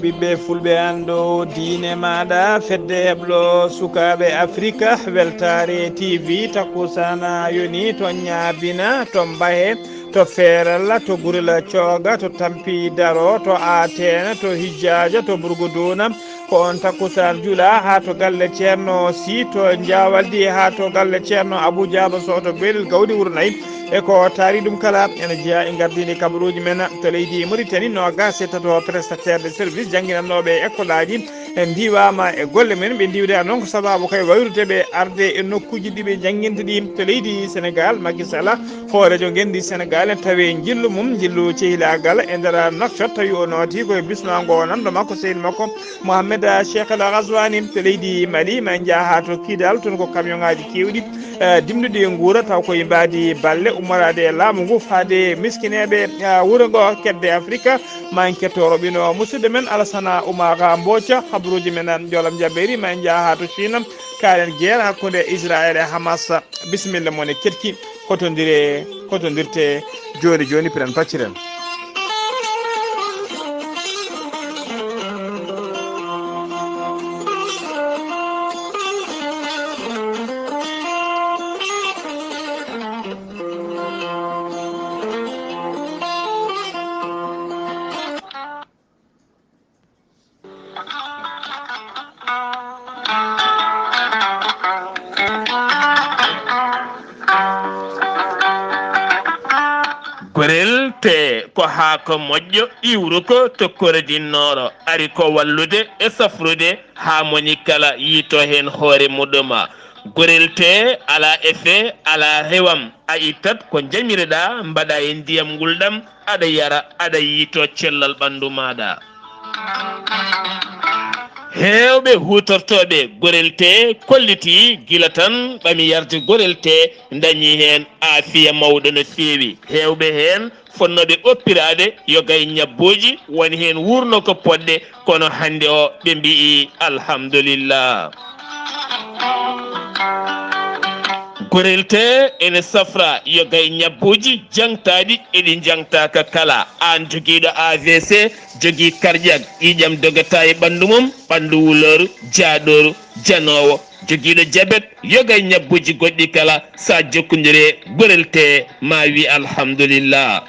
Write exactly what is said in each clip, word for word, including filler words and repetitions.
Ɓiɓɓe fulɓe, anndo diine maaɗa, fedde heblo sukaaɓe Afrika, Weltaare T V, takkusaana yoni to ñaabina, to mbahe, to feerala, to gurla cooga, to tampi daro, to ateena, to hijjaaja, to burguduuna. Ko on takkusaan jula haa to galle Ceerno Si, to Jaawaldi, haa to galle Ceerno Abu Jaaba Soh to Belel Gawdi Wuro Nayi. E ko taari ɗum kala, ene jeyaa e ngardiindi kabaruuji men to leydi Mauritanie, noogaas e tato prestataire de service jannginannooɓe e ekkolaaji, e ndiwaama e golle men, ɓe ndiwda noon ko sabaabu kay wayrude ɓe arde e nokkuuji ɗi ɓe jannginta ɗi to leydi Sénégal. Macky Sall, hooreejo ngenndi Sénégal, en tawi njillu mum, njillu cehilaagal e nder Nouakchott, tawi o nooti ko e bismaango nanndo makko, sehil makko Mohamed Cheikh El Ghazouani to leydi Mali. Ma en njaha to Kidal, toon ko camion ŋaaji keewɗi, eh, dimnuɗi e nguura, taw koye mbaadi balle ummoraade e laamu ngu faade miskineeɓe, eh, wuro ngo kedde Afrika. Ma en ketto roɓino musidɗo men Alassana Oumar Mbodj, habaruuji men Joolam Jabeeri. Ma en njaha to Chine, kaalen guerre hakkunde Israël e Hamas. Bisimilla mon e keɗki, hotondire, hotondirte jooni jooni, piren pacciren. Gorel te ko haako moƴƴo iwruko to korodinnoro, ari ko wallude e safrude haa moni kala yiito heen hoore muɗuma. Gorel te alaa effet, alaa rewam, a ittat ko njamireɗaa, mbaɗa e ndiyam ngulɗam, aɗa yara, aɗa yiito cellal ɓanndu maaɗa. Heewɓe huutortooɓe gorel te kolliti gila tan ɓami yarde gorel te, ndañi heen aafiya mawɗo no feewi. Heewɓe heen fotnooɓe oppiraade yoga e ñabbuuji, woni heen wuurno ko poɗɗe, kono hannde o ɓe mbiyi alhamdulillah. Gorel te ene safra yoga e ñabbuuji jaŋtaaɗi e ɗi jaŋtaaka kala. Aan jogiiɗo A V C, jogii cardiaque, ƴiiƴam dogata e ɓanndu mum, ɓanndu wulooru, jaaɗooru, janoowo, jogiiɗo jabet, yoga e ñabbuuji goɗɗi kala, sa jokkondire gorel te, ma wi alhamdulillah.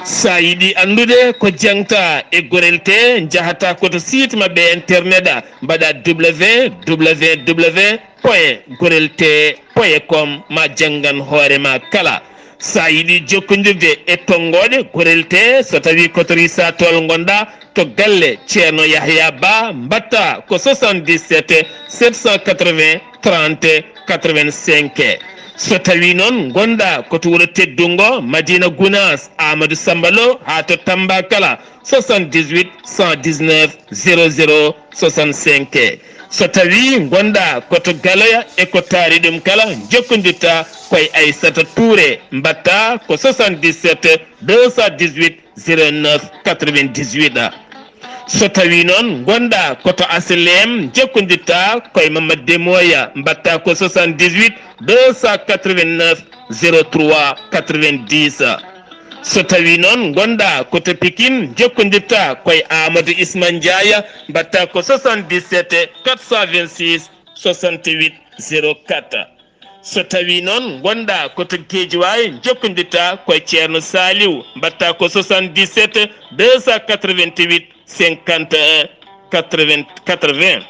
Sa yiɗi anndude ko jaŋta e gorel te, njahata ko to site maɓɓe internet a, mbaɗa W W W point gorel te point com, ma janngan hoore ma kala. Sa yiɗi jokkondirde e tonngooɗe gorel te, so tawi ko to Risatol ngonɗa, to galle Ceerno Yahya Ba, mbatta ko soixante-dix-sept sept cent quatre-vingts trente quatre-vingt-cinq. So tawi noon ngonɗa ko to wuro teddungo Madina Gunaas, Amadou Samba Lo, haa to Tamba kala, soixante-dix-huit cent dix-neuf zéro zéro soixante-cinq. So tawi ngonɗa ko to Galoya e ko taari ɗum kala, jokkondirta koye Aissata Touré, mbatta ko soixante-dix-sept deux cent dix-huit zéro neuf quatre-vingt-dix-huit. So tawi noon ngonɗa ko to H L M, jokkondirta koye Mamadou Demoya, mbatta ko soixante-dix-huit deux cent quatre-vingt-neuf zéro trois quatre-vingt-dix. So tawi noon ngonɗa ko to Pikine, jokkondirta koye Amadou Isma Ndiaye, mbatta ko soixante-dix-sept quatre cent vingt-six soixante-huit zéro quatre. So tawi noon ngonɗa ko to Guédiawaye, jokkondirta koye Ceerno Saliou, mbatta ko soixante-dix-sept deux cent quatre-vingt-huit cinquante et un quatre-vingts quatre-vingts.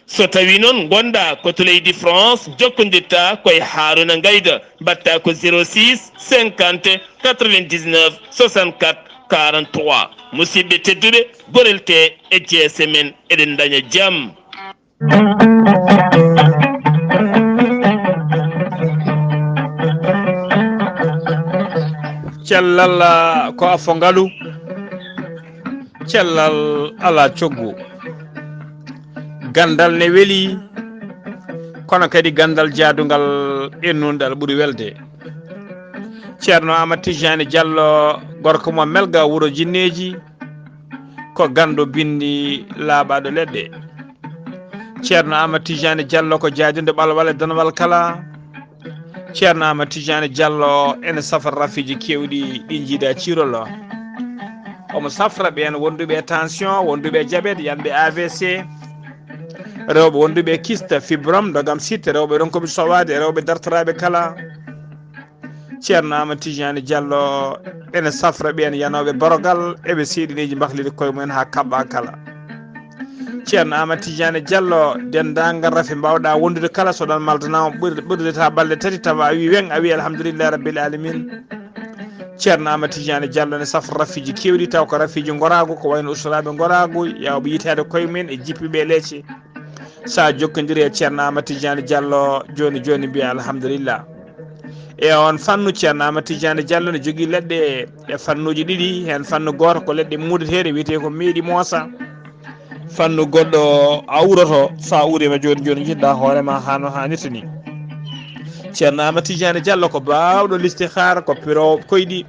So tawi noon ngonɗa ko to leydi France, jokkondirta koye Haruna Ngayda, mbatta ko zéro six cinquante quatre-vingt-dix-neuf soixante-quatre quarante-trois. Musidɓe tedduɓe, gorel te e jeese men, eɗen ndaña jam. Cellal, ah, ko afo ngalu, cellal alaa coggu. Ganndal ne weli, kono kadi ganndal jaadungal e nunɗal ɓuri welde. Ceerno Amat Tijani Diallo, gorko mo Melga, wuro Jinneeji, ko ganndo binndi laaɓaaɗo leɗɗe. Ceerno Amat Tijani Diallo ko jaadunde ɓalwal e donwal kala. Ceerno Amat Tijani Diallo ene safra rafiiji keewɗi ɗi njiida ciirol o. Omo safra ɓeen wonduɓe e tension, wonduɓe e jabet, yanɓe A V C, rewɓe wonduɓe e kista, fibrom, dogam sitte, rewɓe ronkoɓe sowaade, rewɓe dartoraaɓe kala. Ceerno Amadou Tidiane Diallo ene safra ɓeen yanooɓe borogal, eɓe seeɗineeji mbahliri koye mumen haa kaɓɓa kala. Ceerno Amadou Tidiane Diallo, denndaangal rafi mbaawɗa wondude kala, so ɗon maldanaama ɓurde, ɓurde ta balɗe tati, tawa a wi weŋ, a wi alhamdulillahi rabbil alamin. Ceerno Amadou Tidiane Diallo ne safra rafiji keewɗi, taw ko rafiji ngoraagu, ko wayno usturaaɓe ngoraagu, yawɓe yitaade koye mumen e jippiɓe e leece. Sa jokkondiri e Ceerno Amadou Tidiane Diallo, jooni jooni mbiya alhamdulillah. E on fannu, Ceerno Amadou Tidiane Diallo ne jogii leɗɗe e fannuuji ɗiɗi, heen fannu gooto ko leɗɗe muudateeɗe, wiyetee ko meeɗi moosa. Fannu goɗɗo, a uroto, so a uriima jooni jooni, njiɗ-ɗaa hoore ma haa no haanirta ni. Ceerno Amadou Tidiane Diallo ko baawɗo listihaara, ko piroowo koyɗi.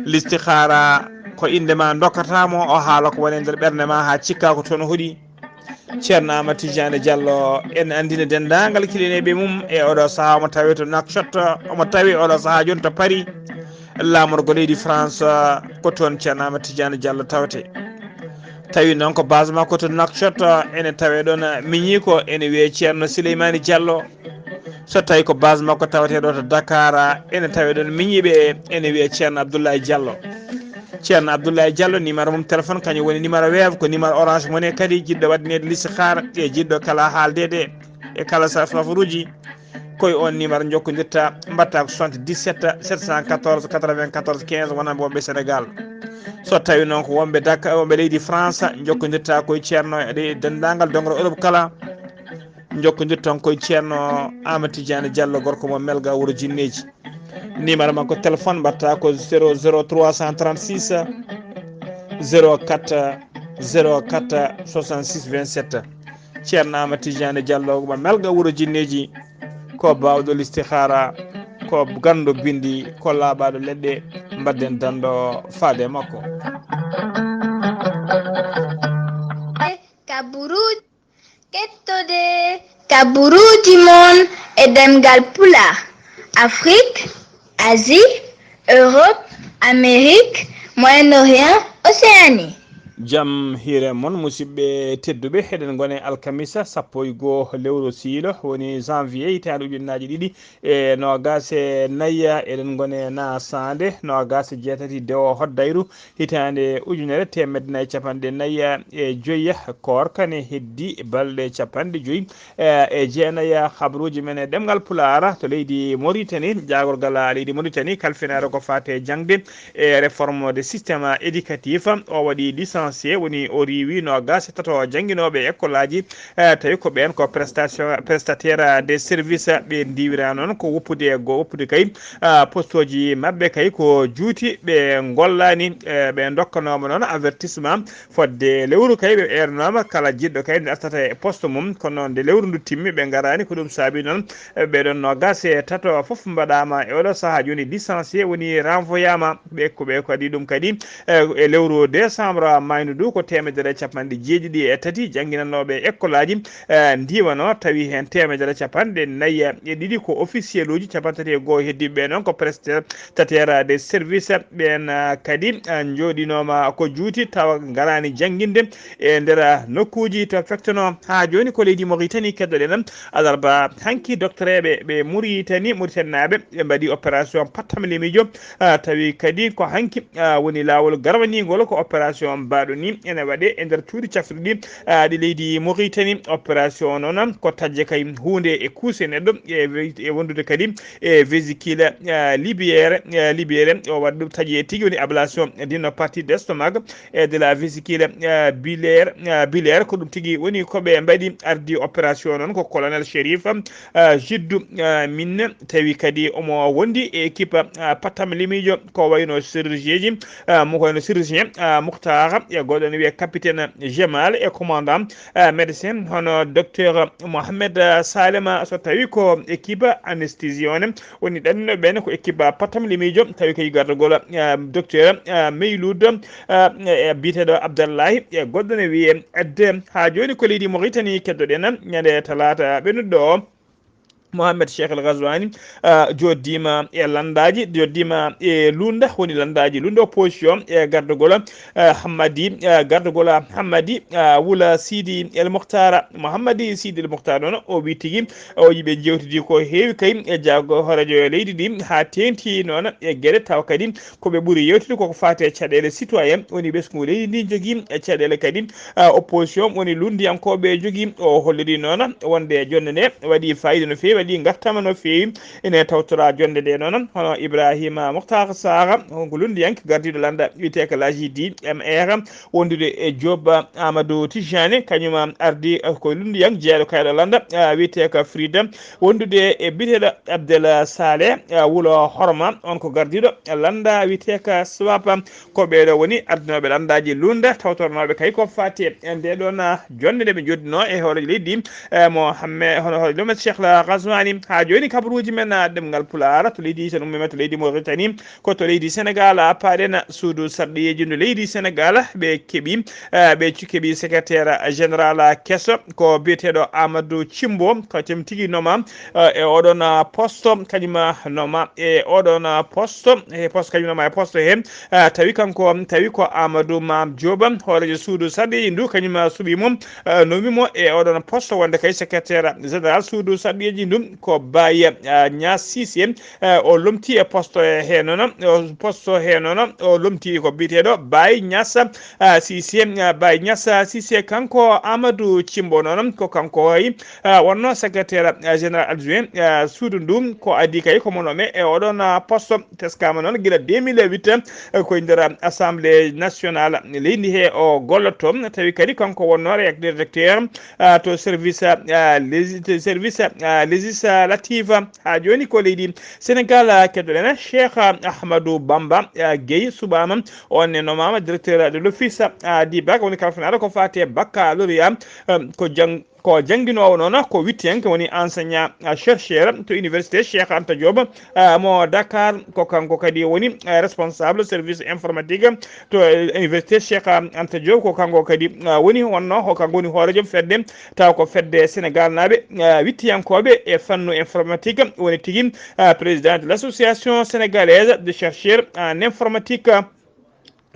Listihaara ko innde ma ndokkata mo, o haala ko woni e nder ɓernde ma haa cikka ko toon hoɗi. Ceerno Amadou Tidiane Diallo, en anndina denndaangal keɗineeɓe mum e oɗo sahaa, omo tawee to Nouakchott, omo tawee oɗo sahaa jooni to Paris, laamorgo leydi France, ko toon Ceerno Amadou Tidiane Diallo tawetee. Tawi noon ko base makko to Nouakchott, ene tawee ɗoon miñiiko, ene wiyee Ceerno Souleymani Diallo. So tawi ko base makko tawetee ɗo to Dakar, ene tawee ɗoon miñiiɓe, ene wiyee Ceerno Abdoulaye Diallo. Ceerno Abdoulaye Diallo, numéro mum téléphone, kañum woni numéro Wave, ko numéro Orange Money kadi, jiɗɗo waɗaneede listihaara e jiɗɗo kala haaldeede e kala sa-, safaruuji, ko e on numéro njokkondirta, mbaɗta ko soixante-dix-sept sept cent quatorze quatre-vingt-quatorze quinze, wonande wonɓe Sénégal. So tawi noon ko wonɓe Dakar, wonɓe leydi France, njokkondirta ko e Ceerno e denndaangal dongre Europe kala. Njokkondirton ko e Ceerno Amadou Tidiane Diallo, gorko mo Melga, wuro Jinneeji. Numéro makko téléphone mbaɗta ko zéro zéro trois cent trente-six zéro quatre zéro quatre soixante-six vingt-sept. Ceerno Amadou Tidiane Diallo mo Melga, wuro Jinneeji, ko baawɗo listihaara, ko ganndo binndi, ko laaɓaaɗo leɗɗe. Mbaɗden danndo faade e makko. Kaburuuji. Kettode kaburuuji mon e ɗemngal Pulaar, Afrique, Asie, Europe, Amérique, Moyen-Orient, Océanie. Jam hiire mon, musidɓe tedduɓe. Eɗen ngoni alkamisa sappo e goo lewru siilo, woni janvier, hitaande ujunnaaji ɗiɗi e noogaas e nayi. Eɗen ngoni na saande noogaas e jeetati dewo hoddayru, hitaande ujunere teemedde nayi capanɗe nayi e joyi. Koorka ne heddi balɗe capanɗe joyi e jeenayi. Habruuji men e ɗemngal Pulaar to leydi Moritani, jaagorgal leydi Moritani kalfinaare ko faati e jaŋde e réforme de système éducatif. O waɗi licencié, woni o riiwi noogaas e tato jannginooɓe e ekkolaaji, eh, tawi ko ɓeen ko prestation, prestataire des services. Ɓe ndiwira noon ko woppude e go-, woppude kay, ah, postooji maɓɓe kay ko juuti, ɓe ngollaani, eh, ɓe ndokkanooma noon avertissement. Fodde lewru kay ɓe eernooma kala jiɗɗo kay nde artata e poste mum, kono nde lewru ndu timmi ɓe ngaraani, ko ɗum saabi noon, eh, ɓeɗon noogaas e tato fof mbaɗaama e oɗo sahaa jooni licencié, woni renvoyaama. Ɓe ko ɓe kadi ɗum kadi, eh, e lewru décembre maaynu ndu ko teemedere capanɗe jeeɗiɗi e tati jannginanooɓe ekkolaaji, eh, ndiwano, tawi heen teemedere capanɗe nayi e ɗiɗi ko officiel uji, capanɗe tati e goo heddiiɓe ɓe noon ko prestataire des services. Ɓeen, eh, kadi, eh, njooɗinooma ko juuti tawa ngaraani jannginde e nder nokkuuji to fektono. Haa jooni ko leydi Moritani keddoɗen. Alarba hanki, doktoreeɓe ɓe Moritani, Moritanaaɓe, ɓe mbaɗi opération pattam lemiijo, ah, tawi kadi ko hanki, ah, woni laawol garwaniingol ko opération mbaaɗo ni ene waɗe e nder cuuɗi cafrirɗi, ah, ɗi leydi Moritani. Opération noon ko taƴde kay huunde e kuuse neɗɗo e we-, e wondude kadi e vésicule, ah, libiaire, ah, libiaire. O waɗi ɗum taƴe tigi woni ablation d'une partie d'estomac et de la vésicule, euh, biliaire, euh, biliaire. Ko ɗum tigi woni ko ɓe mbaɗi, ardi opération noon ko colonel Chérif, euh, Jiddu, euh, min, tawi kadi omo wondi e équipe, euh, pattam lemiijo, ko wayno chirurgien ji, euh, mo ko wayno chirurgien, euh, Moukhtar, e goɗɗo ne wiyee capitaine Jemal, e commandant, euh, médecin hono docteur Mohamed, euh, Salema, so tawi ko équipe anesthésie on. Woni ɗanno ɓen ko équipe pattam lemiijo, tawi ko gardagol, ah, docteur, ah, Meyloud, ah, e biyeteeɗo Abdallahi, e goɗɗo ne wiyee Edde. Haa jooni ko leydi Moritani keddoɗen, ñande talaata ɓennuɗo o. Mohamed Cheikh El Ghazouani, ah, joddima e landaji, joddima e lunda, woni landaji lunda opposition e gardagol, ah, Hammadi, ah, gardagol Hammadi, ah, Wula Sidi El Mukhtar. Mohammadi Sidi El Mukhtar noon, o wi tigi, o yiɓe jewtidi ko heewi kay e jaago hoorejo leydi ndi, ha teŋti noon e gueɗe taw kadi ko ɓe ɓuri yewtude koko faati e caɗele citoyen, woni ɓesngu leydi ndi jogii e caɗele kadi, ah, opposition, woni lunndiyankooɓe jogii. O holliri noon wonde jonnde nde waɗi fayida no feewi, waɗi ngartama no feewi. Ene tawtora jonnde nde noon hono Ibrahima Moktar Sara, ko lunndiyanke gardiiɗo lannda wiyetee ko l'A J D M R, wondude e Joop Amadou Tijani, kañum ardi ko lunndiyanke jeeyaɗo kayɗo lannda, ah, wiyetee ko Frida, wondude e biyeteeɗo Abdel Saleh, ah, Wulo Horma, on ko gardiiɗo lannda wiyetee ko Swap. Ko ɓeeɗo woni ardinooɓe lanndaaji lunnda tawtornooɓe kay ko faati e nde ɗoon, ah, jonnde nde ɓe njoddinoo e hooreejo leydi, eh, mo hamme, hono hooreejo Mohamed Cheikh La Ghazouani. Haa jooni kabaruuji men, ah, ɗemngal Pulaar to leydi, so en ummiima to leydi Mauritanie, ko to leydi Senegal, ah, paaɗen suudu sarɗiyeeji ndu leydi Senegal, ɓe keɓi, eh, ɓe cu-, keɓi secrétaire général keso ko biyeteeɗo Amadou Cimbo, ko tem tigi noma, eh, e oɗon, ah, poste, kañum, ah, noma e oɗon, ah, poste, e poste kañum noma e poste he, ah, tawi kanko, tawi ko Amadou Mam Diop, hooreejo suudu sarɗiyeeji ndu, kañum, ah, suɓi mo, ah, nomi mo e oɗon poste wonde kay secrétaire général suudu sarɗiyeeji ndu ko Baye, ah, Niass Cissé, ah, o lomti e poste he noon, o poste he noon, o lomti ko biyeteeɗo Baye Niass, ah, Cissé, ah, Baye Niass Cissé, kanko Amadou Cimbo noon, ko kanko hay, ah, wonno secrétaire, ah, général adjoint, ah, suudu ndu, ko adii kay ko mo nome e oɗon, ah, poste. Teskaama noon gila deux mille huit, eh, ko e nder assemblée nationale leydi he o gollotoo, tawi kadi kanko wonno ré-, directeur, ah, to service, ah, légis-, to service, ah, législatif. Haa jooni ko leydi Senegal, ah, keddoɗen Cheikh Ahmadou Bamba, ah, Gueye suɓaama, on ne nomaama directeur de l'office, ah, du bac, woni kalfinaɗo ko faati e baccalauréat, eh, ko jang-, ko jannginoowo noon, ko wittiyanke, woni enseignant, ah, chercheur to université Cheikh Anta Diop, ah, mo Dakar. Ko kanko kadi woni, ah, responsable service informatique to, eh, université Cheikh Anta Diop. Ko kanko kadi, ah, woni wonno, ko kanko woni hooreejo fedde, taw ko fedde Senegal naaɓe, ah, wittiyankooɓe e fannu informatique, woni tigi, ah, président de l'association sénégalaise de chercheurs en informatique.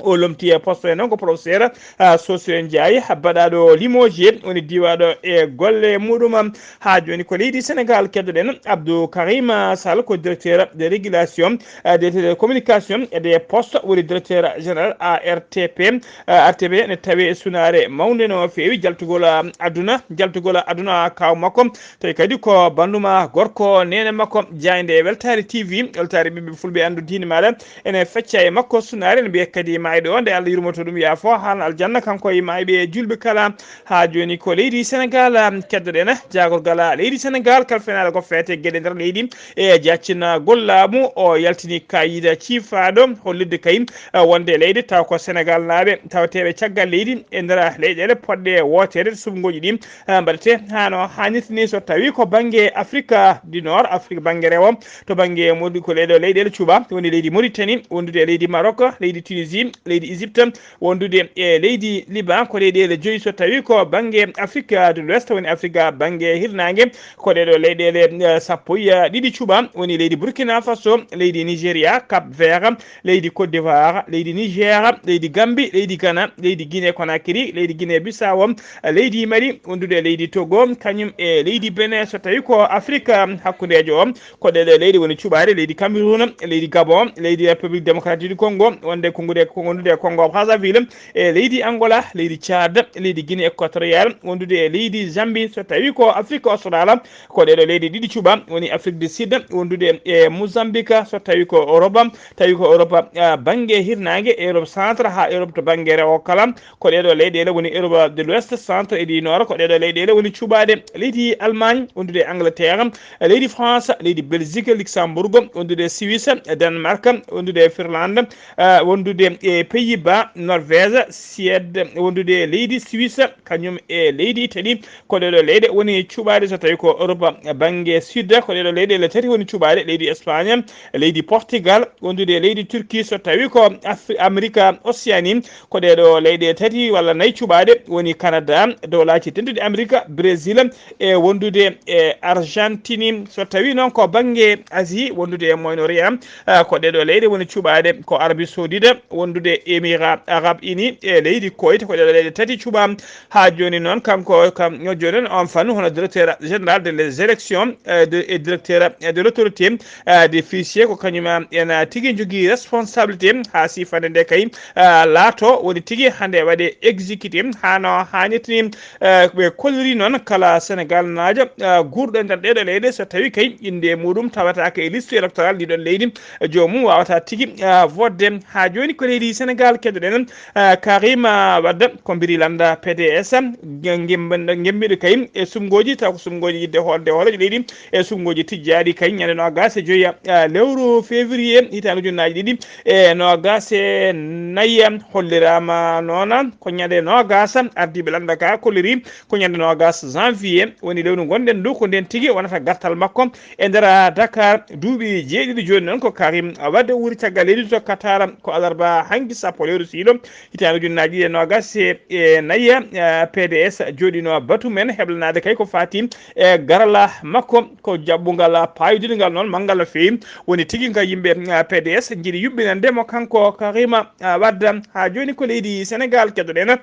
O lomti e poste he noon ko professeur, ah, Sosire Ndiaye, baɗaɗo limogé, woni diwaɗo e golle muɗum. Haa jooni ko leydi Senegal keddoɗen Abdou Karim Sall, ko directeur de régulation, ah, de télécommunication et des postes, woni directeur général A R T P. Ah, A R T P ne tawi e sunaare mawnde no feewi jaltugol, ah, aduna, jaltugol aduna kaw makko. Tawi kadi ko banduma gorko neene makko, jaaynde e Weltaare T V, Weltaare ɓiɓɓe fulɓe anndu diine maaɗa. Ene fecca e makko sunaare, ene mbiya kadi maayɗo o, nde Allah yurmoto ɗum yaafo, haalna aljanna, kanko e maayɓe e julɓe kala. Haa jooni ko leydi Senegal, um, keddoɗen, jaagorgal leydi Senegal, kalfinaɗo ko feete geɗe nder leydi e jaccinagol laamu, o yaltini kayida ciifaaɗo, hollirde kay, uh, wonde leydi taw ko Senegal naaɓe, tawteeɓe caggal leydi e nder leyɗeele poɗɗe wooteede suɓngooji ɗi, uh, mbaɗete hano haanirta ni. So tawi ko bannge Afrique du Nord, Afrique bannge rewo, to bannge Mori-, ko ɗeɗo leyɗeele cuɓa, woni leydi Mauritanie, wondude e leydi Maroc, leydi Tunisie, leydi Égypte, wondude e leydi Liban, ko leyɗeele joyi. So tawi ko bannge Afrique de l'Ouest, woni Afrique bannge hirnaange, ko ɗeɗo leyɗeele, eh, sappo e ɗiɗi cuɓa, woni leydi Burkina Faso, leydi Nigeria, Cap Vert, leydi Côte d'Ivoire, leydi Niger, leydi Gambie, leydi Ghana, leydi Guinée Conakry, leydi Guinée Bissau, leydi Mali, wondude e leydi Togo, kañum e leydi Benin. So tawi ko Afrique, um, hakkundeejo o, ko ɗeɗo leyɗe woni cuɓaade, leydi Cameroun, leydi Gabon, leydi République Démocratique du Congo, wonde ko ngude, ko wondude e Congo Brazzaville, e leydi Angola, leydi Tchad, leydi Guinée équatoriale, wondude e leydi Zambie. So tawi ko Afrique Australe, ko ɗeɗo leyɗe ɗiɗi cuɓa, woni Afrique du Sud, wondude e Mozambique. So tawi ko Europe, tawi ko Europe, ah, bannge hirnaange, Europe centre haa Europe to bannge rewo kala, ko ɗeɗo leyɗeele woni Europe de l'Ouest, centre et du Nord, ko ɗeɗo leyɗeele woni cuɓaaɗe. Leydi Allemagne, wondude e Angleterre, leydi France, leydi Belgique, Luxembourg, wondude e Suisse, Danemark, wondude e Finlande, ah, wondude e e Pays-Bas, Norvège, Suède, wondude e leydi Suisse, kañum e leydi Italie. Ko ɗeɗo leyɗe woni cuɓaaɗe so tawi ko Europe bannge sud. Ko ɗeɗo leyɗe le tati woni cuɓaaɗe: leydi Espagne, leydi Portugal, wondude e leydi Turquie. So tawi ko Afri-, Amerika Océanie, ko ɗeɗo leyɗe tati walla nayi cuɓaaɗe woni Canada, Dowlaaji Dentuɗi Amerika, Brésil, e wondude e Argentine. So tawi noon ko bannge Asie, wondude e Moyen-Orient, ah, ko ɗeɗo leyɗe woni cuɓaaɗe: ko Arabie Saoudite, wondude e Émirats Arabes Unis, e leydi Koyte. Ko ɗeɗo leyɗe tati cuɓaama. Haa jooni noon, kanko kam, jooni noon, on fannu hono directeur général de les élections, euh, de, et directeur de l'autorité, euh, des fichiers, ko kañum, euh, ena tigi jogii responsabilité haa sifande nde kay, euh, laato woni tigi hannde waɗe exécuté haa no haanirta ni. Euh, ɓe kolliri noon kala Sénégal naajo, euh, guurɗo e nder ɗeɗo leyɗe, so tawi kay innde muɗum tawataake e liste électorale ndiɗon leydi, joomum waawata tigi, ah, fodde. Haa jooni ko leydi Sénégal keddoɗen, ah, Karima Wade, ko mbiri lannda P D S, ngem-, ngemmiɗo kay e sumngooji, taw ko sumngooji yiɗde hoolde hooreejo leydi e sumngooji tijjaaɗi kay ñande noogas e joyi, ah, lewru février hitaande ujunnaaji ɗiɗi e noogas e nayi. Holliraama noon ko ñande noogas ardiiɓe lannda ka kolliri ko ñande noogas janvier woni lewru ngonɗen ndu, ko nden tigi wonata gartal makko e nder Dakar. Duuɓi jeeɗiɗi jooni noon ko Karim Wade wuuri caggal leydi to Qatar, ko alarba hanki sappo lewru siilo hitaande ujunnaaji ɗiɗi e noogas e nayi. Eh, P D S jooɗino batu men heblanaade kay ko faati e garala makko, ko jaɓɓungal paayodingal noon manngal no feewi. Woni tigi ka yimɓe, eh, P D S njiɗi yuɓɓinande mo kanko Karima, eh, Wade. Haa jooni ko leydi Sénégal keddoɗen.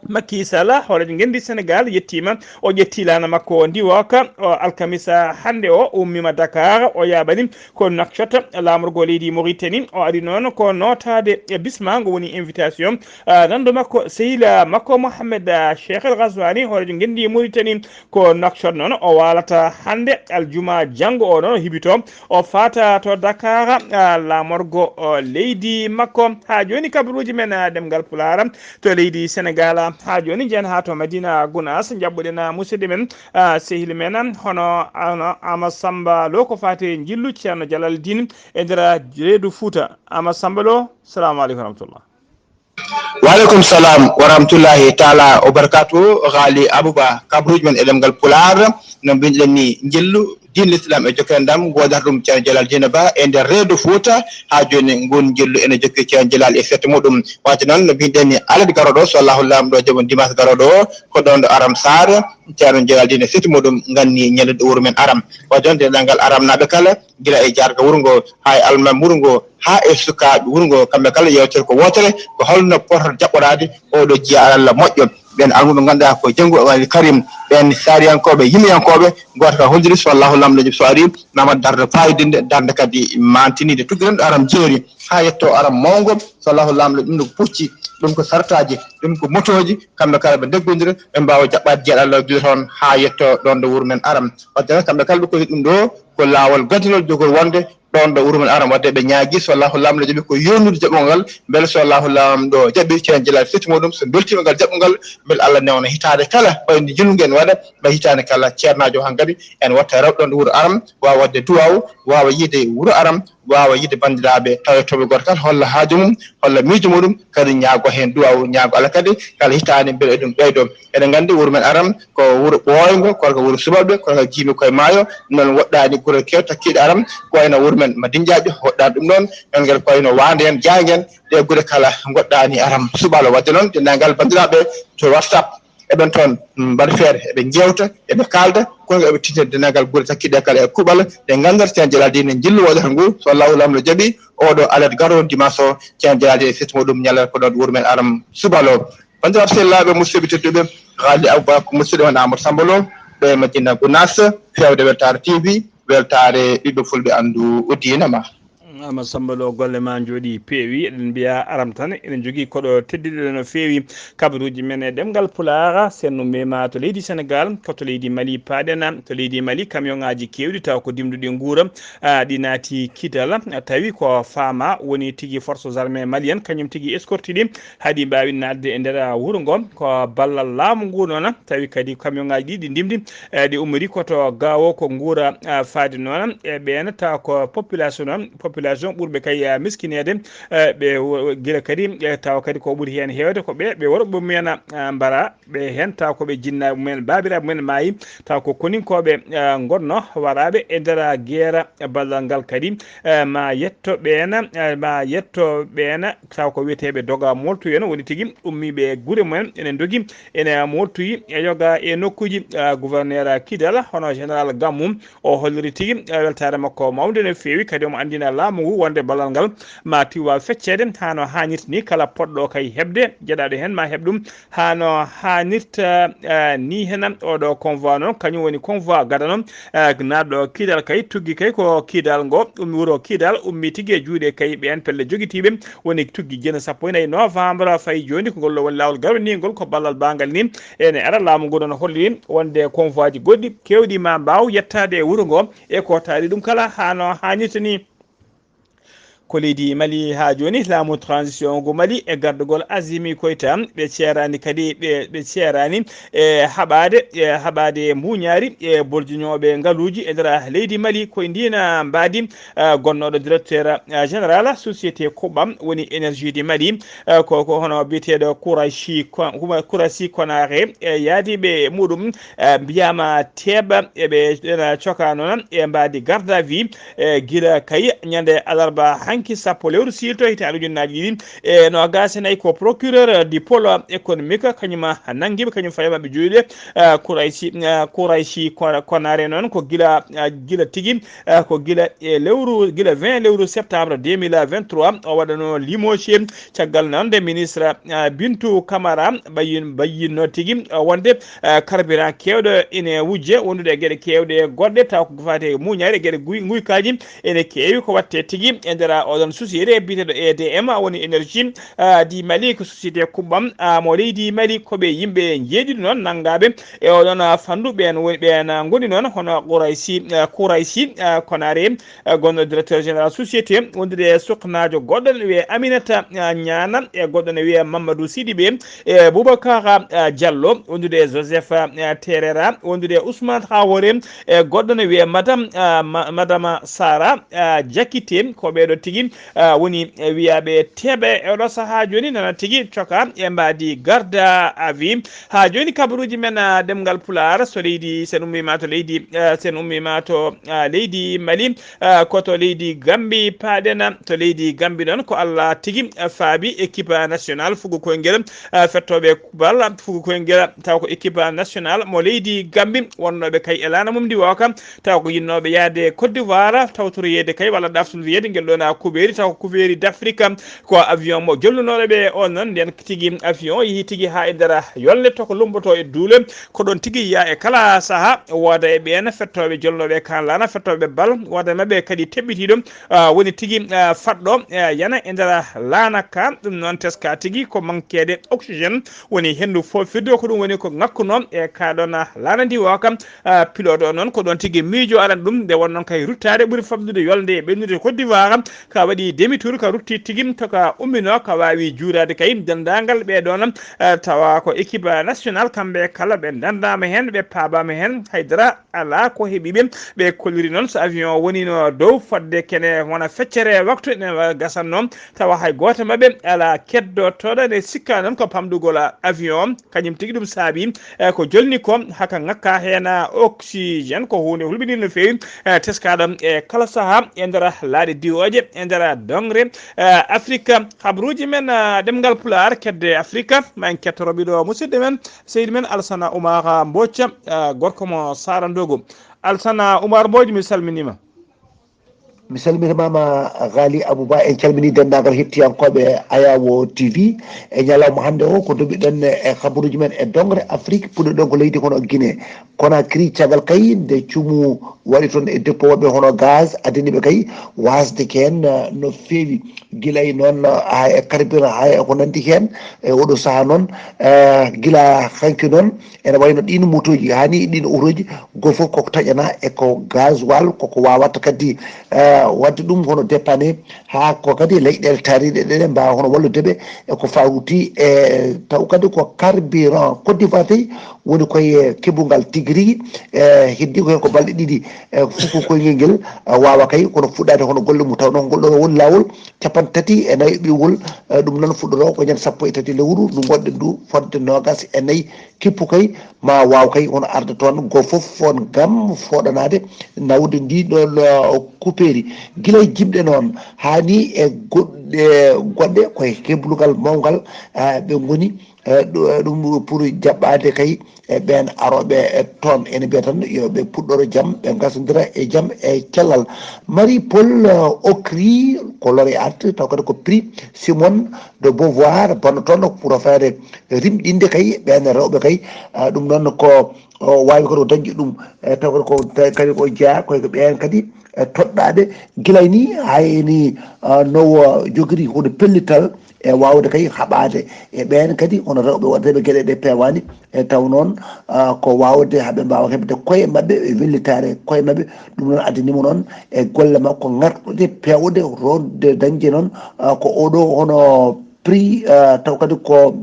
Macky Sall, hooreejo ngenndi Sénégal, yettiima. O ƴetti laana makko o ndiwooka. O alkamisa hannde o ummiima Dakar, o yaaɓani ko Nouakchott, laamorgo leydi Mauritanie. O ari noon ko nootaade e bisma, ngo woni invitation, ah, nanndo makko, sehila makko Mohamed, ah, Cheikh El Ghazouani, hooreejo ngenndi Mauritanie. Ko Nouakchott noon o waalata hannde aljuma janngo o noon o hibito, o faata to Dakar, ah, laamorgo, oh, leydi makko. Haa jooni kabaruuji men, ah, ɗemngal Pulaar to leydi Sénégal. Haa jooni njeyen haa to Madina Gounass, njaɓɓuɗen, ah, musidɗo men, ah, sehil men, hono, hono Ama Samba Lo ko faati njillu Ceerno Jalal Diin e nder Reedu Fuuta. Ama Samba Lo, salamu aleykum wa rahmatullah. Wa aleykum salam wa rahmatullahi taala wa barakatuhu. Ghali Abouba, kabaruuji men e ɗemngal Pulaar, no mbiɗen ni, njillu diine Islam e jokkere ndam, ngoodata ɗum Ceerno Jalal Diina Ba e nder Reedu Fuuta. Haa jooni, ngun njillu ene jokki Ceerno Jalal e sette muɗum. Waade noon, no mbiɗen ni, alet garooɗo, so Allahu Laamɗo jaɓi, dimanche garooɗo o, ko ɗoon ɗo Aram Saare, Ceerno Jalal Diina e sette muɗum nganni ñallude wuro men Aram. Waade noon, denndaangal aramnaaɓe kala, gila e jaarga wuro ngo, haa e almaami wuro ngo, haa e sukaaɓe wuro ngo, kamɓe kala yeewtere ko wootere, ko holno potata jaɓɓoraade oo ɗoo jiyaaɗo Allah moƴƴo. Ɓeen almuɓe ngannduɗaa ko janngu Alqur'aanil Karim, ɓeen saariyankooɓe, yimiyankooɓe, gooto kala hollirii, so Allahu Laamɗo jaɓi, so arii, ma waɗ darnde faayidinnde, darnde kadi maantiniinde. Tuggi renndo Aram jeeri, haa yettoo Aram mawngo, so Allahu Laamɗo, ɗum ɗo ko pucci, ɗum ko sartaaji, ɗum ko motooji, kamɓe kala ɓe ndeggondira, ɓe mbaawa jaɓɓaade jiyaaɗo Allah juuɗe toon, haa yettoo ɗoon ɗo wuro men Aram. Waɗde noon, kamɓe kala ɓe kolli ɗum ɗo, ko laawol gadanol jogol wonde ɗoon ɗo wuro men Aram. Waɗde ɓe ñaagii, so Allahu Laamɗo jaɓi, ko yonnude jaɓɓol ngal, mbele so Allahu Laamɗo jaɓi, Ceerno Jalal sette muɗum, so mbeltiima ngal jaɓɓol ngal, mbele Allah newna hitaande kala, ɓayde njillu ngu ene waɗa, mbele hitaande kala, ceernaajo o hankadi ene watta rewde ɗoon ɗo wuro Aram, waawa waɗde duwaaw, waawa yiide wuro Aram, waawa yiide banndiraaɓe, tawa e toɓe gooto kala holla haaju mum, holla miijo muɗum, kadi ñaago heen duwaaw, ñaago Allah kadi, kala hitaande mbele eɗum ɓeydo. Eɗen nganndi wuro men Aram ko wuro ɓooyngo, kono ko wuro subalɓe, kono ko jiimi koye maayo, noon woɗɗaani gure keewɗe takkiiɗe Aram, ko wayno wuro men Madinjaajo, woɗɗaani ɗum ɗoon, noon kadi ko wayno Waande en, Jaange en, ɗe gure kala ngoɗɗaani Aram subalo. Waɗde noon, denndaangal banndiraaɓe to WhatsApp, eɓen toon mbaɗa feere, eɓe njeewta, eɓe kaalda, kono eɓe tinta denndaangal gure takkiiɗe kala e kuuɓal, ɗe nganndata Ceerno Jalal Diine njillu woodata ngu, so Allahu Laamɗo jaɓi, oo ɗoo alet garoowo dimanche o, Ceerno Jalal Diine e sette muɗum ñalata ko ɗoon wuro men Aram subalo. Banndiraaɓe sehilaaɓe, musidɓe tedduɓe, Ghali Abouba ko musidɗo mon Amadou Samba Lo, ɗo e Madina Gounass, feewde Weltaare T V, weltaare ɓiɓɓe fulɓe anndu diina ma. Ama Samba Lo, golle ma njooɗi peewi. Eɗen mbiya aram tan, eɗen njogii koɗo tedduɗo no feewi kabaruuji men e ɗemngal Pulaar. Sen ummii ma to leydi Senegaal, ko to leydi Mali paaɗen. To leydi Mali, kamiyonŋaaji keewɗi taw ko dimɗuɗi nguura, ah, ɗi naati Kidal. Tawi ko Fama woni tigi forces armées maliennes, kañum tigi escorte ɗi, haa ɗi mbaawi naatde e nder wuro ngo. Ko ballal laamu ngu noon, tawi kadi kamiyonŋaaji ɗi, ɗi ndimɗi, eh, ɗi ummori ko to Gaawo, ko nguura, ah, faade noon. E ɓeen taw ko population noon, population population ɓurɓe kay, eh, miskineede, eh, ɓe wo-, gila kadi, eh, tawa kadi ko ɓuri heen heewde ko ɓe, ɓe worɓe mumen, ah, mbara ɓe heen, tawa ko ɓe jinnaaɓe mumen, baabiraaɓe mumen maayi, tawa ko koninkooɓe, eh, ngonno waraaɓe e nder geera ballal ngal kadi, eh, ma yetto ɓeen, eh, ma yetto ɓeen, tawa ko wiyeteeɓe doga moltu en woni tigi ummiiɓe e gure mumen, ene ndogi, ene moltuyi e yoga e nokkuuji, eh, gouverneur Kidal, hono général Gammu, o holliri tigi, eh, weltaare makko mawnde no feewi, kadi omo anndina laamu ngu wonde ballal ngal ma tiwa fecceede haa no haanirta ni, kala poɗɗo kay heɓde, jeɗaaɗo heen ma heɓ ɗum haa no haanirta, eh, ni. Heen oɗo convoi noon, kañum woni convoi gadano, eh, naatɗo Kidal kay, tuggi kay ko Kidal ngo, ummi wuro Kidal, ummi tigi e juuɗe kay ɓeen pelle jogitiiɓe, woni tuggi jeenayi sappo e nayi novembre fayi jooni, ko ngol ɗo woni laawol garwaniingol, ko ballal baagal ni. Ene ara laamu ngu noon holli wonde convoiaji goɗɗi keewɗi ma mbaaw yettaade e wuro ngo, e ko taari ɗum kala haa no haanirta ni. Ko leydi Mali haa jooni, laamu transition ngu Mali e gardagol Azimi Koyta, ɓe ceeraani kadi, ɓe, ɓe ceeraani e haɓaade, e haɓaade mbuñaari e boljiñooɓe ngaluuji e nder leydi Mali. Koye ndiin mbaadi, eh, gonnooɗo directeur, eh, général société Kuɓɓam woni énergie du Mali, eh, ko, ko hono biyeteeɗo Kouraychi Ko-, Kouraychi Konaré e yaadiiɓe muɗum, eh, mbiyaama teeɓa, eɓe ena coka noon e mbaadi garde à vue, eh, gila kay ñande alarba hanki sappo lewru siilto hitaande ujunnaaji ɗiɗi e noogaas e nayi, ko procureur du pôle économique kañum nanngiiɓe, kañum fayi maɓɓe juuɗe, eh, Kouraychi, eh, Kouraychi Ko-, Konaré noon ko gila, eh, gila tigi, eh, ko gila e lewru, gila vingt lewru septembre deux mille vingt-trois o waɗano limogé caggal noon nde ministre, eh, Bintou Camara ɓayin-, bayyinno tigi, eh, wonde, eh, carburant keewɗo ene wujje wondude e geɗe keewɗe goɗɗe, taw ko faati e muñaari e geɗe guy-, nguykaaji ene keewi ko waɗte tigi e nder oɗon société biyeteeɗo E D M, woni énergie, eh, du Mali, ko société kuɓɓam, ah, mo leydi Mali. Ko ɓe yimɓe njeeɗiɗo noon nanngaaɓe e oɗon, ah, fannu, ɓeen woni ɓeen, ah, ngoni noon hono Kouraychi, ah, Kouraychi, ah, Konaré, eh, gonɗo directeur général société, wondude e suknaajo goɗɗo ne wiyee Aminata, eh, Ñaana, e goɗɗo ne wiyee Mamadou Sidibe, e Boubacar, eh, Diallo, wondude e Joseph, eh, Terera, wondude e Ousmane Traoré, e goɗɗo ne wiyee Madame, eh, Ma-, Madame Sara, eh, Diakité. Ko ɓeeɗo tigi, eh, woni, eh, wiyaaɓe teeɓe e oɗo sahaa jooni, nana tigi coka e mbaadi garde à vue. Haa jooni kabaruuji men, eh, ɗemngal Pulaar, so leydi, sen ummiima to leydi, eh, sen ummiima to, eh, leydi Mali, ah, ko to leydi Gambi paaɗen. To leydi Gambi noon, ko Allah tigi, ah, faabi équipe national fugo koyngel, ah, fettooɓe bal fugo koyngel, taw ko équipe national mo leydi Gambi wonnooɓe kay e laana mum ndi wooka, taw ko yinnooɓe yahde Côte d'Ivoire, tawtoroyeede kay walla ɗaftol wiyeede ngel ɗoon a kubeeri, taw ko kubeeri d'Afrique, ko avion mo jolnunooɗo ɓe on noon, nden tigi avion yehi tigi haa e nder yolnde to ko lummboto e duule, ko ɗoon tigi yiya e kala saha wooda e ɓeen fettooɓe jolnooɓe e kaan laana, fettooɓe bal, wooda e maɓɓe kadi teɓɓitiiɗo, ah, woni tigi, ah, faɗɗo, ah, yana e nder laana ka. Ɗum noon teska tigi ko mankeede oxygène, woni henndu foofirdu, ko ɗum woni ko ŋakkunoo e ka ɗoon, ah, laana ndi wooka, ah, pilote o noon ko ɗoon tigi miijo aran ɗum, nde won noon kay ruttaade ɓuri famɗude yolnde e ɓennude Côte d'Ivoire, ka waɗi demi tour, ka rutti tigi to ka umminoo, ka waawi juuraade kay denndaangal ɓee ɗoon, eh, tawa ko équipe national, kamɓe kala ɓe ndanndaama heen, ɓe paabaama heen haydara alaa ko heɓi ɓe. Ɓe kolliri noon so avion o woniino dow fodde kene wona feccere waktu ene wa-, gasatnoo, tawa hay gooto maɓɓe alaa keddotooɗo, ene sikka noon ko pamɗugol avion o, kañum tigi ɗum saabi, eh, ko jolni ko haka ŋakka heen oxygène, ko huunde hulɓinirde no feewi, eh, teskaaɗo e kala saha e nder laaɗe diwooje, e nder doŋre, eh, Afrique. Habaruuji men, eh, ɗemngal Pulaar, kedde Afrique, ma en kettoro ɓiɗo musidɗo men, seydi men Alsana Oumar Mbocca, eh, gorko mo Sarandogo. Alsana Oumar Mbocca, mi salminiima. Mi salminiima ma Ghali Abouba, en calminii denndaangal heɗtiyankooɓe Ayawo T V. E ñalawma hannde o, ko ndogiɗen e habaruuji men e doŋre Afrique, puɗɗiɗen ko leydi kono Guinée Conakry, caggal kay nde cuumu waɗi toon e depot woɓɓe hono gaz, addani ɓe kay waasde ko heen, eh, no feewi, gila e noon, eh, haa e carburant, haa e ko nanndi heen. E oɗo sahaa noon, eh, gila hanki noon, ene wayno ɗiin motooji, haa ni ɗiin otooji, gooto fof koko taƴanaa e ko gasoil, koko waawata kadi, eh, Wadde ɗum hono dépanner haa ko kadi leyɗeele taariiɗe ɗeɗe mbaawa hono wallude ɓe e ko fawti e taw kadi ko carburant. Côte d'Ivoire tawi woni koye keɓungal tigi rigi, e heddi ko heen ko balɗe ɗiɗi, e fof ko koyngel ngel, e waawa kay kono fuɗɗaade hono golle mum. Taw noon ngol ɗo woni laawol capanɗe tati e nayi ɓiwol, e ɗum noon fuɗɗoroo ko ñande sappo e tati lewru ndu ngonɗen ndu fodde noogas e nayi kippu kay ma waaw kay hono arde toon goo fof on ngam fooɗanaade nawde ndi ɗon, uh, kupeeri. Gila e jimɗe noon haa ni e goɗɗe, goɗɗe koye keblugal mawngal, uh, ɓe ngoni, uh, ɗu-, uh, ɗum pour jaɓɓaade kay e ɓeen arooɓe, e toon. Ene mbiya tan yo ɓe puɗɗoro jam, ɓe ngasondira e jam e cellal. Marie Paul, uh, Okri ko lauréate, taw kadi ko prix Simone de Beauvoir, bonno toon pour faire rimɗinde kay ɓeen rewɓe kay, ah, ɗum noon ko o waawi kadi o dañde ɗum, e taw kadi ko, tawi kadi o jeyaa koye ko ɓeen kadi, e toɗɗaaɓe gila ni, hay ni, ah, no o jogiri hono pellital e waawde kay haɓaade e ɓeen kadi hono rewɓe waɗdeɓe geɗe ɗe peewaani, e taw noon, ah, ko waawde haɓe mbaawa heɓde koye maɓɓe e wellitaare koye maɓɓe. Ɗum noon addani mo noon e golle makko ŋarɗuɗe, peewɗe, roɗde dañde noon, ah, ko oɗo hono prix, ah, taw kadi ko,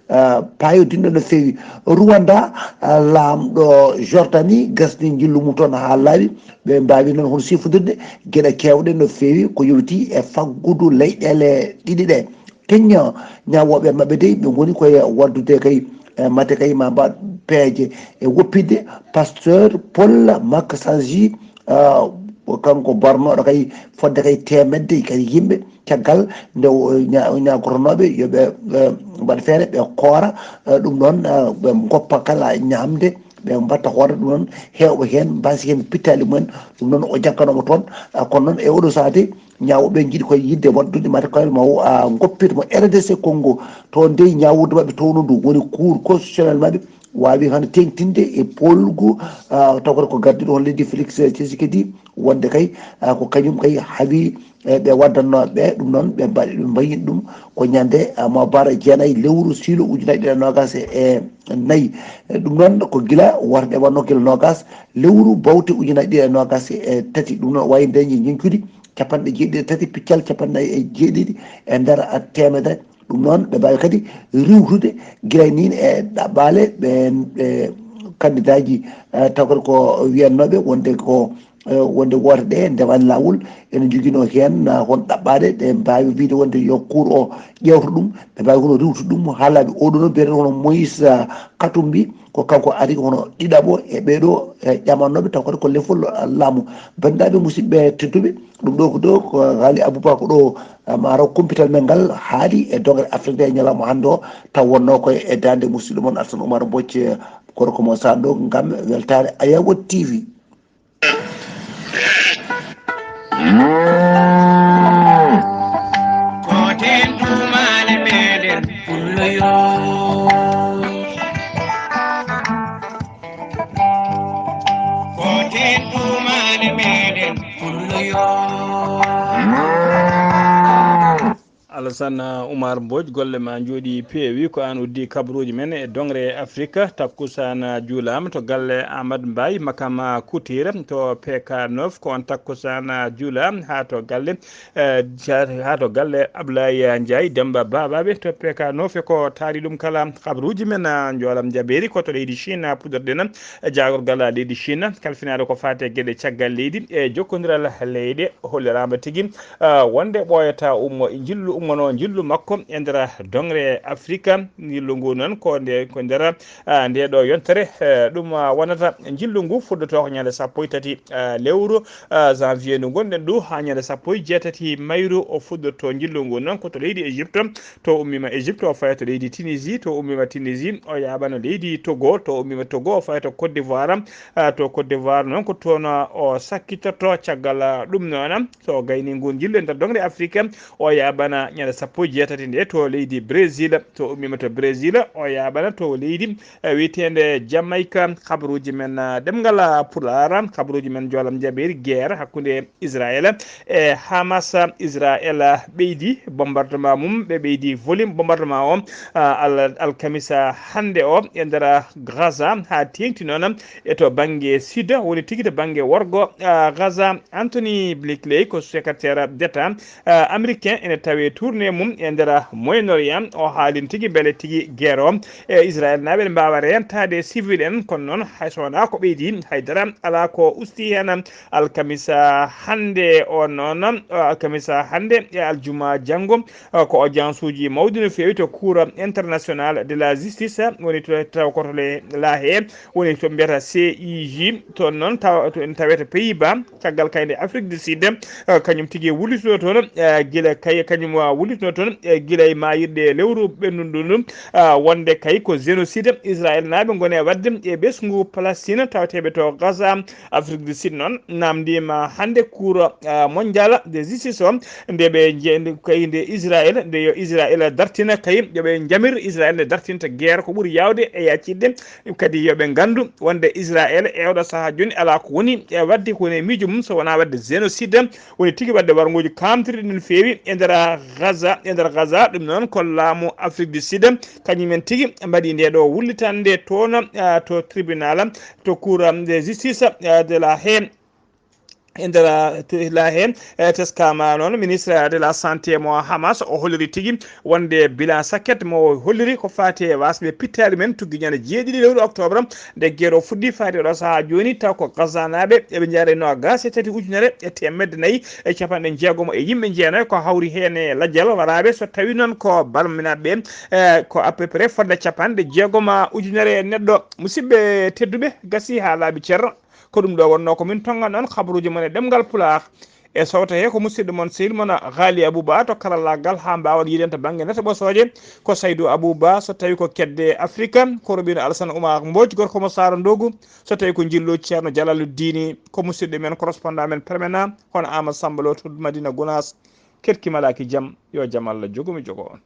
ah, paayodinɗo no feewi. Rwanda, ah, laamɗo Jordanie gasni njillu mum toon haa laaɓi. Ɓe mbaawi noon hono sifondirde geɗe keewɗe no feewi ko yowiti e faggudu leyɗeele ɗiɗi ɗe. Kenya, ñaawooɓe maɓɓe dey, ɓe ngoni koye waddude kay, eh, mate kay ma mbaɗ peeje e woppitde pasteur Paul Maksanji, ah, kanko barnooɗo kay fodde kay teemedde kadi yimɓe. Caggal nde o ña-, o ñaagotonooɓe yo ɓe, eh, mbaɗ feere, ɓe koora, eh, ɗum noon, eh, ɓe ngoppa kala ñaamde, ɓe mbatta hoore ɗum noon, heewɓe heen mbasi heen pittaali mumen, ɗum noon o jagganooma toon, eh, kono noon e oɗo sahaa de, ñaawooɓe njiɗi koye yiɗde waɗdude mate koye ma o, ah, ngoppita mo R D C Congo, toon dey ñaawude maɓɓe townundu woni cour constitutionnel maɓɓe, waawi hano teeŋtinde e poolgu, ah, taw kadi ko gardiiɗo hono leydi Félix Tshisekedi, wonde kay, ah, ko kañum kay hawi, eh, ɓe waddannoo ɓe ɗum noon, ɓe mbaɗi, ɓe mbayini ɗum ko ñande, ah, mo bara jeenayi lewru siilo ujunaaji ɗiɗi e noogas e nayi. Eh, ɗum noon ko gila warde wannoo gila noogas lewru bawte ujunaaji ɗiɗi e noogas e tati. Ɗum noon o waawi dañde njeñcudi capanɗe jeeɗiɗi e tati piccal capanɗe nayi e jeeɗiɗi e nder, ah, teemedere. Ɗum noon, ɓe mbaawi kadi riiwtude gila e niin e ɗaɓɓaale ɓeen, ɓe kandidaaji, eh, taw kadi ko wiyannooɓe wonde ko, eh, wonde woote ɗe ndewaani laawol, ene njoginoo heen, ah, hono ɗaɓɓaaɗe ɗe mbaawi wiyde wonde yo kuur o ƴeewto ɗum. Ɓe mbaawi hono riiwtude ɗum haa laaɓi. Oɗo noon mbiyeten hono Moïse, ah, Katumbi, ko kanko ari hono ɗiɗaɓo e ɓeeɗo, eh, ƴamannooɓe taw kadi ko lefol, ah, laamu. Banndiraaɓe musidɓe tedduɓe, ɗum ɗo ko ɗo ko Haali Abouba ko ɗo, ah, maaro kumpital men ngal haali e dogere Afrique e ñalawma hannde o, taw wonnoo koye e daande musidɗo mon Alsan Oumar Mbodj, eh, gorko mo Sanɗo ngam weltaare Ayawo T V. Ko ten duumaale meɗen pullo yo. Ko ten duumaale meɗen pullo yo. Alassane Oumar Mbodj, golle ma njooɗi peewi. Ko aan uddi kabaruuji men e dongre Afrika. Takkusaan juulaama to galle Amadou Mbaye, Makama Couture to P K neuf. Ko on takkusaan juula haa to galle, eh, haa to galle Ablaye Ndiaye, Demba Babaɓe to P K neuf. E ko taari ɗum kala kabaruuji men, ah, njoolam jabeeri ko to leydi Chine, ah, puɗɗorɗen, eh, jaagorgal leydi Chine, kalfinaade ko faati e geɗe caggal leydi e jokkondiral leyɗe. Holliraama tigi, ah, wonde ɓooyata ummo, njillu ummono njillu makko e nder dongre Afrika. Njillu ngu noon ko nde, ko nder, ah, nde ɗo yontere, eh, ɗum, ah, wonata njillu ngu fuɗɗotoo ko ñande sappo e tati, ah, lewru, ah, janvier ndu ngonɗen ɗo haa ñande sappo e jeetati mayru o fuɗɗotoo. Njillu ngu noon ko to leydi Égypte, to ummiima Égypte o faya to leydi Tunisie, to ummiima Tunisie o yaaɓana leydi Togo, to ummiima Togo o faya to Côte d'Ivoire, ah, to Côte d'Ivoire noon ko toon o sakkitoto. Caggal, ah, ɗum noon so gayni ngu njillu e nder dongre Afrique o yaaɓana ñande sappo e jeetati nde to leydi Brésil. To ummiima to Brésil, o yaaɓana to leydi, eh, wiyeteende Jamaïque. Kabaruuji men, ah, ɗemngal, ah, Pulaar, kabaruuji men joolam jaɓeeri guerre hakkunde Israël e Hamas. Israël ɓeydi bombardement mum, ɓe ɓeydi volume bombardement o, ah, al-, alkamisa hannde o e nder Gaza, haa teeŋti noon e to bannge sud, woni tigi to bannge worgo, ah, Gaza. Anthony Blinken ko secrétaire d'État, ah, américain, ene tawe tournée mum e nder Moyen-Orient. O haalin tigi mbele tigi guerre o e Israël naaɓe ne mbaawa reentaade civil en, kono noon hay so wonaa ko ɓeydi, haydara alaa ko usti heen. Alkamisa hannde o noon, alkamisa hannde e aljuma janngo, ko audience uji mawɗi no feewi to Cour international de la justice, woni to, taw ko to Le, La Haye, woni to mbiyata C I J, toon noon taw, to en tawete Pays-Bas, caggal kay nde Afrique du Sud, eh, kañum tigi wullituno toon, eh, gila kay, kañum, ah, wullituno toon, eh, gila e maayirɗe lewru ɓennundu ndu, ah, wonde kay ko génocide Israël naaɓe ngoni e waɗde e ɓesngu Palestine tawateeɓe to Gaza. Afrique du Sud noon namndiima hannde Cour, ah, mondial de justice o, nde ɓe nje-, nde kay nde Israël, nde yo Israël dartina kay, yo ɓe njamir Israël nde dartinta guerre ko ɓuri yaawde e yaacitde. Kadi yo ɓe nganndu wonde Israël e oɗo sahaa jooni alaa ko woni e waɗde ko woni e miijo mum so wonaa waɗde génocide, woni tigi waɗde warnguuji kaamtirɗi no feewi e nder Gaza, e nder Gaza. Ɗum noon ko laamu Afrique du Sud, kañum en tigi mbaɗi nde ɗo wullitande toon, ah, to tribunal, to Cour de justice, ah, de la Haye. E nder, ah, to la Haye, eh, teskaama noon ministre de la santé mo Hamas, o holliri tigi wonde bilan saket mo holliri ko faati e wasɓe pittaali men tuggi ñande jeeɗiɗi lewru octobre, nde guerre o fuɗɗi faati oɗo sahaa jooni, taw ko Gazanaaɓe eɓe njaara e noogaas e tati ujunere e teemedde nayi e capanɗe jeegom e yimɓe jeenayo, ko hawri heen e lajal waraaɓe, so tawi noon ko barminaɓe, eh, ko à peu près fodde capanɗe jeegom ujunere e neɗɗo. Musidɓe tedduɓe, gasi haa laaɓi cer. Ko ɗum ɗo wonnoo ko min tonngani on kabaruuji mon e ɗemngal Pulaar. E sawta he ko musidɗo mon, sehil mon, Ghali Abouba to karallaagal, haa mbaawen yiiden to bannge nata ɓosooje. Ko Saydou Abouba, so tawi ko kedde Afrika, ko Robino Alassane Oumar Mbodj, gorko mo Saara Ndogu, so tawi ko njillu Ceerno Jalaluddini, ko musidɗo men, correspondant men permanent, hono Amadou Samba Lo to Madina Gounass. Keɗki malaaki jam, yo jam Allah jogo mi jogo on.